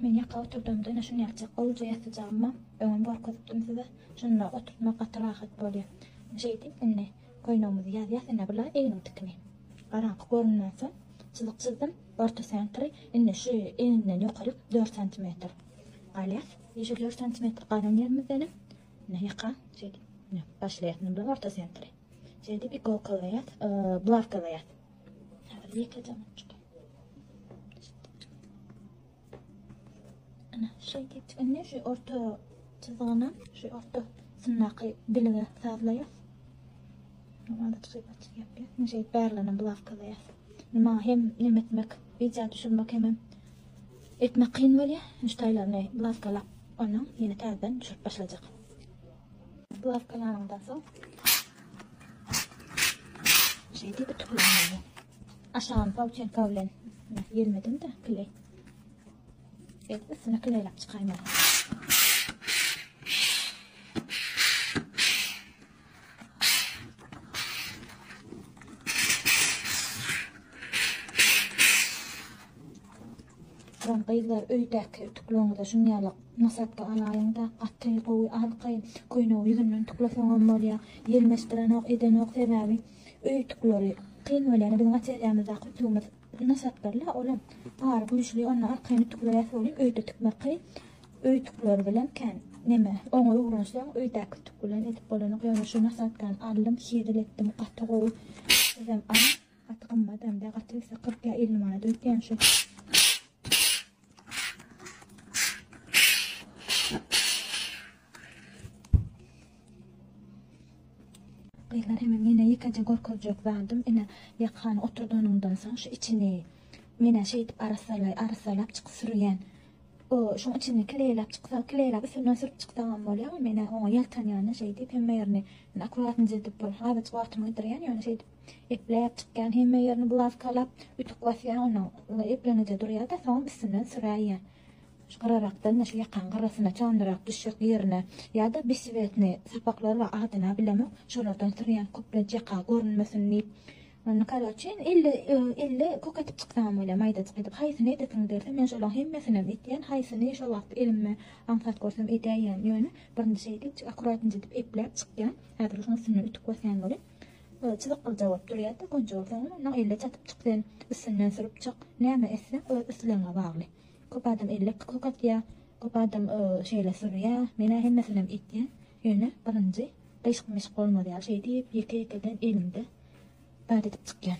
Men ýaka oturdamda ine şuny ýalyjak gowuja ýasyjagyma öňem görkezipdim size. Şunda oturtmak gaty rahat bolýar. Şeýdip indi köýnegimizi ýazýas ine bular egniň tikimi. Garaňky görünmänsoň çyzyk çyzdym. Orta sentri indi şu eginden ýokaryk 4 santimetr galýar. Şu 4 santimetr galan ýerimizdenem ine ýaka şeýdip ine başlaýas. Indi bular orta sentri. Şeýdip ikolkalaýas, bulawkalaýas. Häzir ýekeje minutjyk. Ana, şeýdip indi şu orta çyzygyna, şu orta syndaky dilige sazlaýas. Normalda çykyp açyk ýapýas. Indi şeýdip bärlerine bulawkalaýas. Maňa hem neme etmek, wideo düşürmek hemem etmek kyn bolýar. Şu taýlaryny bulawkalap, ondan ýene täzeden düşürip başlajak. Bulawkalanyňdan soň şeýdip ütüklenmeli. Aşagyny pauçenka bilen ýelmedim-de kleý. Şeýdip üstüne kleýläp çykaýmaly. Soň gyzlar öýdäki ütükleňize şuň ýaly nasadka alaýyňda gaty gowy arkaýyn köýnegi ýüzünden ütükleseňem bolýar. Ýelmeşdirenok edenok sebäbi öý ütükleri kyn bolýar. Biziň atelýamyzdaky ütügimiz nasadkaly olam pary güýçli onda arkaýyn ütükleýäs welin öýde tikmek kyn. Öý ütükleri bilen kän neme oňa öwrenseň öýdäki ütük bilen edip bolanok ýöne şu nasadkany aldym hezil etdim gaty gowy sizem alyň. Gaty gymmat hem-de gaty gitse 40 ýa 50 manat öýtýän şu. Gyzlar hemem ýene ýekeje görkezjek zadym ine ýakany oturdanyňdan soň şu içini menä şeýdip arassalaý arassalap çykyp sürýän. O şoň içini kleýläp çyksa kleýläp üstünden sürüp çyksaňam bolýar menä oňa ýaltanýan şeýdip hemme ýerini akkuratnyja edip bir azajyk wagtymy gidirýän ýöne şeýdip Epläp çykýan hemme ýerini bulawkalap, ütük basýan onuň eplenije durýar-da, soňam üstünden süräýýän. Şu gyrarakdan-da şu ýakaň gyrasyna çandyrak düşjek ýerine ýa-da besiwetni sapaklar bar adyna bilemok, şolardan sürýän köplenç ýaka görünmesin diýip. Onda karoçe elle elle kök edip çyksaňam bolýar maýdajyk edip haýsyny edesiň gelse men şolaň hemmesinem etýän haýsyny şo wagt elime aňsat görsem edäýýän ýöne birinji şeýdip akkuratnyja edip epläp çykýan häzir şoň üstünden ütük basýan welin Çyzyklyja bolup durýar-da, gonja bolsaň, onnoň elle çatyp çyk sen, üstünden sürüp çyk. Näme etseň, öz islegiňe bagly. Köp adam elle kök atýar, köp adam şeýle sürýär. Men-ä hemmesinem etýän. Ýöne birinji gyşyk-myşyk bolmaz ýaly şeýdip, ýeke-ýekeden elimde zat edip çykýan.